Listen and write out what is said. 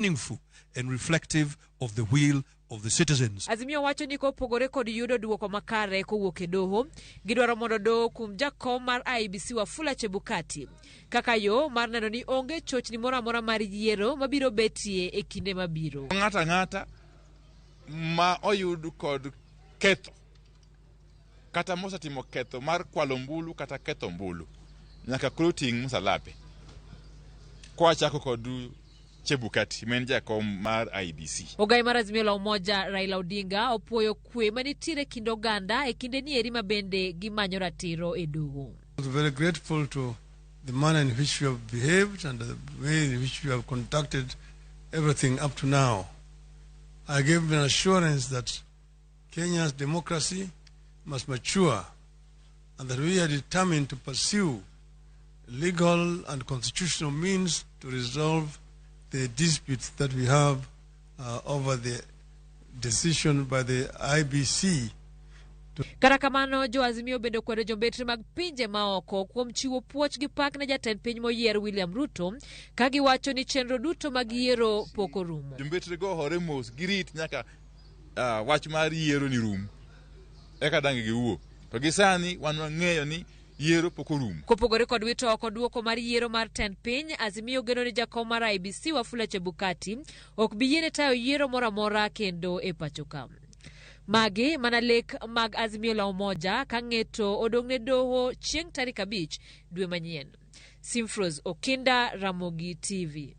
Meaningful and reflective of the will of the citizens. Azimio wacho ni kopogore kod yudo duoko makare kowuok e doho, gidwaro mondo doho okum jakom mar IEBC Wafula Chebukati kaka yo mar neno ni onge chochni moro amora mar yiero mabiro betie e kinde mabiro. Ng'ato ang'ata ma oyud kod ketho kata mosetimo ketho mar kwalo ombulu kata ketho ombulu nyaka koro ting' msalape. Kwachako kod Chebukati ma en jakom mar IEBC. Ogai mar Azimio la Umoja Raila Odinga opuoyo kwe manitiere kind oganda e kinde ni eri ma bende gimanyo ratiro e doho. I was very grateful to the manner in which you have behaved and the way in which you have conducted everything up to now. I gave an assurance that Kenya's democracy must mature and that we are determined to pursue legal and constitutional means to resolve the disputes that we have over the decision by the IBC. Kata kamano, jo Azimio bende okwedo jombetre mag pinje maoko kuom chiwo puoch gi pak ne jatend piny moyier William Ruto ka giwacho ni chenro duto mag yiero pok orumo. Jombetre go hore mos girit nyaka wach mar yiero ni rum eka dang' giwuo. To gi sani wan wang'eyo ni yiero pok orumo. Kopogore kod wito oko duoko mar yiero mar tend piny, Azimio geno ni jakom mar IEBC Wafula Chebukati ok bi yiene tayo yiero moro amora kendo e pacho ka. Magi mana lek mag Azimio la Umoja ka ng'eto odong' ne doho chieng' tarik 5 dwe manyien. Simfros Okinda, Ramogi TV.